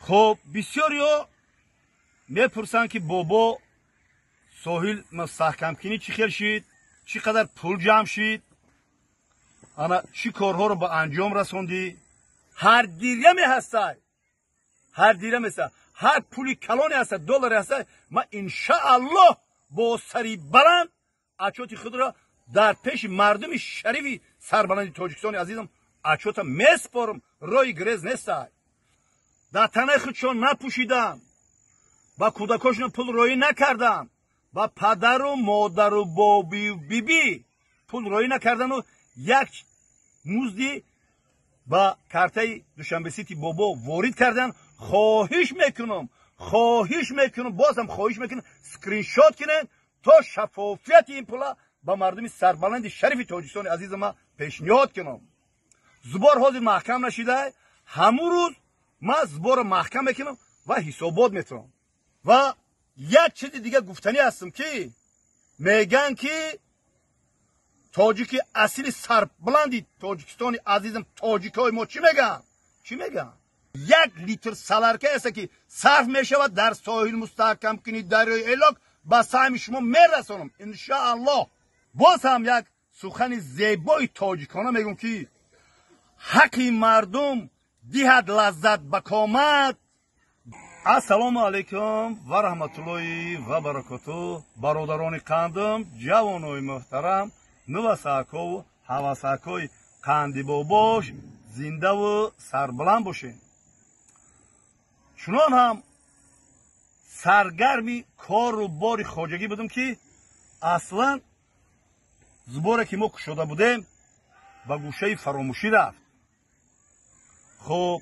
Хуб, бисёриҳо мепурсанд, ки бобо, соҳил мустаҳкамкунӣ чӣ хел шид, чӣ қадар пул ҷамъ шид, ана чӣ корҳоро ба анҷом расондӣ? Ҳар диряме ҳастай, ҳар дирям ҳаста, ҳар пули калоне ҳаста, долларе ҳаста, ман иншааллоҳ бо сари баланд отчёти худро дар пеши мардуми шарифи сарбаланди Тоҷикистони азизам отчёта месупорам. Роҳи гирез нестай. Дар танаи худшон напӯшидам, ба кӯдакошон пул роӣ накардам, ба падару модару бобию бибӣ пул роӣ накардану як музди ба картаи Душанбе Сити бобо ворид кардан. Хоҳиш мекунам, хоҳиш мекунам, бозам хоҳиш мекунам, скриншот кунед, то шаффофияти ин пула ба мардуми сарбаланди шарифи Тоҷикистони азиза ма пешниҳод кунам. Сбор ҳозир маҳкам нашида, ҳамун рӯз ман сборро маҳкам мекунам ва ҳисобот метавонам. Ва як чизи дига гуфтанӣ ҳастам, ки мегӯянд, ки тоҷики асили сарбаланди Тоҷикистони азизам, тоҷикҳои мо чӣ мегӯянд, чӣ мегӯянд? Як литр солярка аст, ки сарф мешавад дар соҳил мустаҳкамкунии дарёи Элок, ба саҳми шумо мерасонам, иншааллоҳ. Боз ҳам як сухани зебои тоҷикона мегӯм, ки ҳаққи мардум диҳад лаззат ба комат. Ассалому алайкум ва раҳматуллоҳи ва баракоту, бародарони қандам, ҷавонои муҳтарам, нувасакову ҳавасакои қандибобош, зиндаву сарбаланд бошед. Чунон ҳам саргарми кору бори хоҷагӣ будем, ки аслан сборе, ки мо кушода будем, ба гӯшаи фаромӯшӣ рафт. Хуб,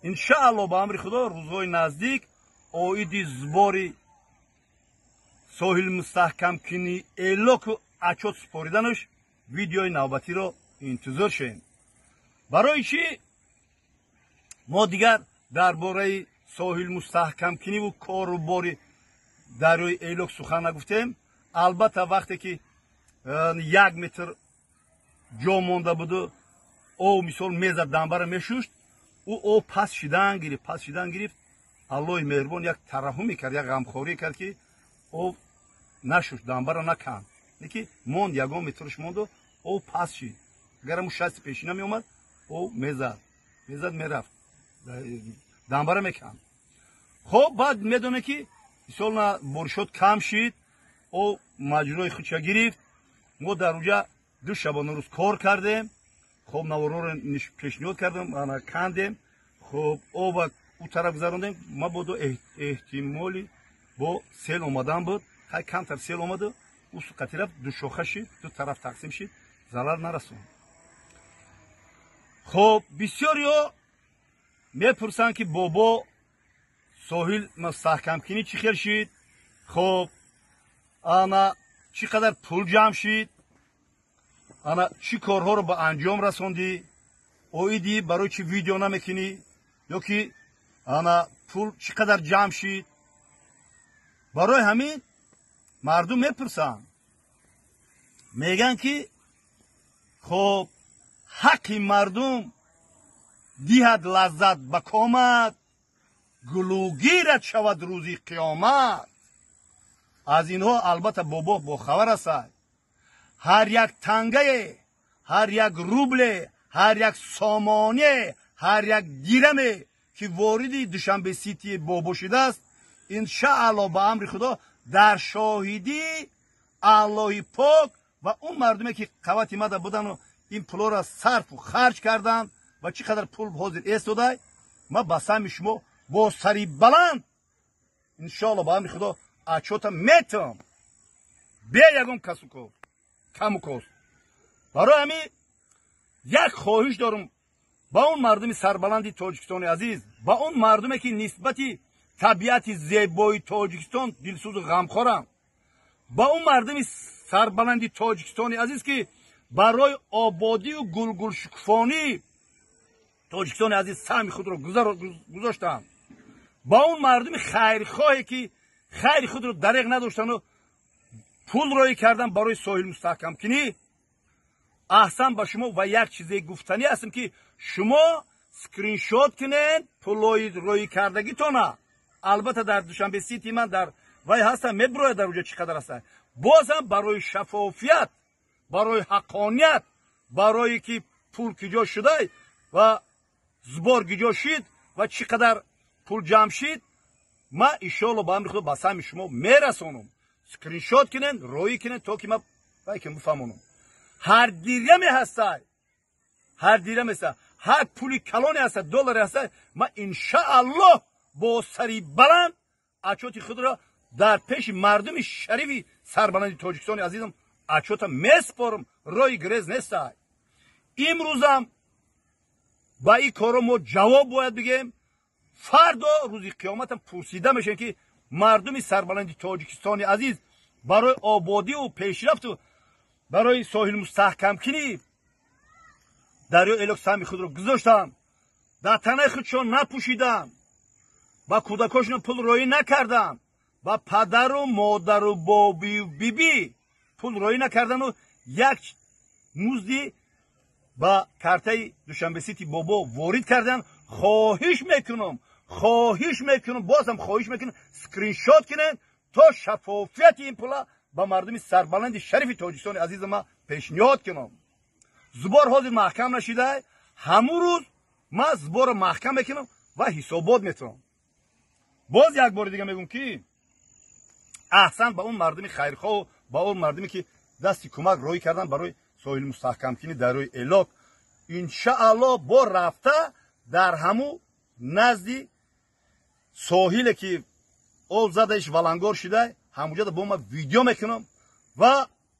иншаалло, ба амри Худо, рӯзҳои наздик оиди сбори соҳил мустаҳкамкунӣ Элоку отчёт супориданаш видеои навбатиро интизор шавем. Барои чӣ мо дигар дар бораи соҳил мустаҳкамкуниву кору бори дарёи Элок сухан нагуфтем? Албатта, вақте ки 1 метр ҷо монда буду, об мисол мезад, дамбара мешушт, ӯ об пас шидан гирифт, пас шидан гирифт. Аллоҳи меҳрубон як тараҳҳуме кард, як ғамхорӣ кард, ки об нашушт, дамбара наканд, леки монд, ягон метрш монду об пас шид. Агар ҳамун шасти пешина меомад, об мезад, мезад, мерафт, дамбара меканд. Хоб, баъд медоне, ки мисол на боришот кам шид, об маҷрои худша гирифт. Мо дар уҷа 2 шабонарӯз кор кардем. Хоб, наворҳоро пешниҳод кардем, ана кандем. Хоб, оба ӯ тараф гузарондем. Мабодо эҳтимоли бо сел омадан буд. Хай, камтар сел омаду ӯ суқати рафт, душоха шид, ду тараф тақсим шид, залал нарасонд. Хоб, бисёриҳо мепурсанд, ки бобо, соҳил мустаҳкамкунӣ чӣ хел шид, хоб, ана чӣ қадар пул ҷамъ шид, ана чӣ корҳоро ба анҷом расондӣ, оиди барои чӣ видео намекунӣ, ё ки ана пул чӣ қадар ҷамъ шид? Барои ҳамин мардум мепурсанд, мегӯянд, ки хоб, ҳаққи мардум диҳад лаззат ба комат, гулугират шавад рӯзи қиёмат. Аз инҳо албатта бобо бохабар астад. Ҳар як тангае, ҳар як рубле, ҳар як сомоне, ҳар як дираме, ки вориди Душанбе Сити бобо шудааст, иншаалло, ба амри Худо, дар шоҳидии Аллоҳи пок ва он мардуме, ки қавати мада будану ин пулоро сарфу харҷ карданд ва чӣ қадар пул ҳозир эстодай, ма ба саҳми шумо бо сари баланд, иншоалло, ба амри Худо, отчёта метавам бе ягон касу каму кост. Барои ҳамин як хоҳиш дорам ба он мардуми сарбаланди Тоҷикистони азиз, ба он мардуме, ки нисбати табиати зебои Тоҷикистон дилсӯзу ғамхоранд, ба он мардуми сарбаланди Тоҷикистони азиз, ки барои ободию гулгулшукуфонии Тоҷикистони азиз саҳми худро гузоштанд, ба он мардуми хайрхоҳе, ки хайри худро дареғ надоштану пул роӣ кардан барои соҳил мустаҳкамкунӣ. Аҳсан ба шумо. Ва як чизе гуфтанӣ ҳастем, ки шумо Скриншот кунед пулои роӣ кардагитона. Албатта, дар Душанбе Сити ман дар вай ҳастам, мебирояд дар уҷа чӣ қадар ҳастам. Бозам барои шаффофият, барои ҳаққоният, барое ки пул киҷо шудай ва сбор киҷо шид ва чӣ қадар пул ҷамъ шид, ман иншоалло ба амри Худо ба саҳми шумо мерасонам. Скриншот кунед, роӣ кунед, то ки ман вай ки бифаҳмонам. Ҳар диряме ҳастай, ҳар дирям ҳаста, ҳар пули калоне ҳаста, долларе ҳаста, ман иншааллоҳ бо сари баланд отчёти худро дар пеши мардуми шарифи сарбаланди Тоҷикистони азизам отчёта месупорам. Роҳи гирез нестай. Имрӯзам ба ин коро мо ҷавоб бояд бигем. Фардо рӯзи қиёматам пурсида мешавем, ки мардуми сарбаланди Тоҷикистони азиз барои ободиву пешрафту барои соҳил мустаҳкамкунӣ дарёи Элок саҳми худро гузоштанд, дар танаи худшон напӯшиданд, ба кӯдакошон пул роӣ накарданд, ба падару модару бобию бибӣ пул роӣ накардану як музди ба картаи Душанбе Сити бобо ворид карданд. Хоҳиш мекунам, хоҳиш мекунам, бозам хоҳиш мекунам, скриншот кунед, то шаффофияти ин пула ба мардуми сарбаланди шарифи Тоҷикистони азиза ман пешниҳод кунам. Сбор ҳозир маҳкам нашидай. Ҳамун рӯз ман сборро маҳкам мекунам ва ҳисобот метавонам. Боз як бори дига мегӯм, ки аҳсан ба он мардуми хайрхоҳу ба он мардуме, ки дасти кӯмак роҳӣ кардан барои соҳили мустаҳкамкунӣ дарёи Элок. Иншаалло, бо рафта дар ҳамун назди соҳиле, ки об задаиш валангор шуда, ҳамуҷода бо ма видео мекунам. Ва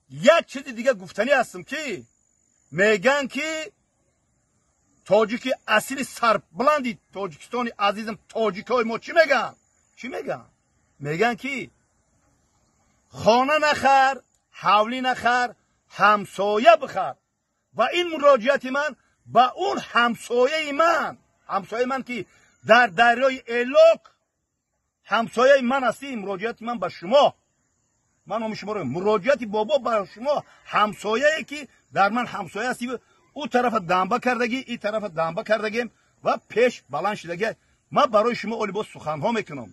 як чизи дига гуфтанӣ ҳастам, ки мегӯянд, ки тоҷики асили сарбаланди Тоҷикистони азизам, тоҷикҳои мо чӣ мегӯянд? Чӣ мегӯянд? Мегӯянд, ки хона нахар, ҳавлӣ нахар, ҳамсоя бихар. Ва ин муроҷиати ман ба он ҳамсояи ман, ҳамсояи ман, ки дар дарёи Элок ҳамсояи ман ҳастӣ. Муроҷиати ман ба шумо, ман номи шуморо, муроҷиати бобо ба шумо, ҳамсояе, ки дар ман ҳамсоя ҳастӣ. Ӯ тарафа дамба кардагӣ, ин тарафа дамба кардагем ва пеш баланд шидагӣ. Ман барои шумо оли боз суханҳо мекунам.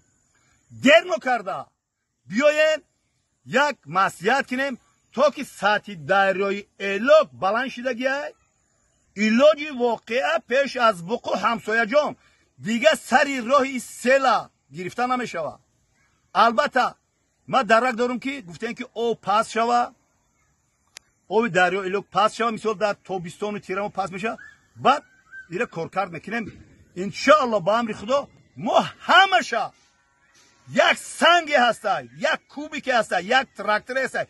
Дер нокарда биёем, як маслиҳат кунем, то ки сатҳи дарёи Элок баланд шидагиай. Илоҷи воқеа пеш аз вуқӯъ, ҳамсояҷон, дига сари роҳи села гирифта намешавад. Албатта, ман дарак дорам, ки гуфтем, ки об паст шава, оби дарёи Элок паст шава, мисол дар тобистону тирамо паст мешава, баъд ира коркард мекунем. Иншоалло, ба амри Худо, мо ҳамаша як санге ҳаста, як кубике ҳаста, як тракторе ҳаста,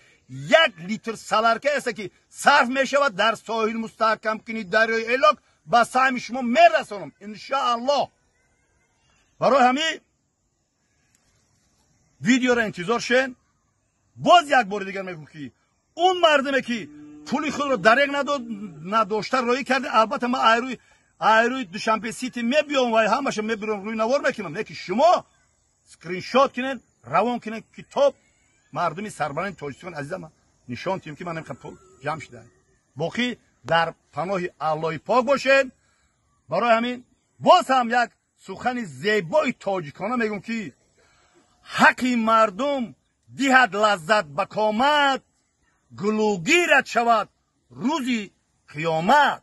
як литр солярка ҳаста, ки сарф мешавад дар соҳил мустаҳкамкунӣ дарёи Элок, ба саҳми шумо мерасонам, иншоаллоҳ. Барои ҳамин видеоро интизор шен. Боз як бори дигар мегӯм, ки он мардуме, ки пули худро дарег надошта роӣ карда, албатта, ман айрӯи Душанбе Сити мебиём ва ҳамаша мебирам, рӯи навор мекунам. Лекин шумо скриншот кунед, равон кунед, китоб мардуми сарбаланди Тоҷикистон азизам нишон тиҳем, ки ман инқадр пул ҷамъ шуда. Боқӣ дар паноҳи Аллоҳи пок бошед. Барои ҳамин боз ҳам як сухани зебои тоҷикона мегӯм, ки ҳаққи мардум диҳад лаззат ба комат, гулугират шавад рӯзи қиёмат.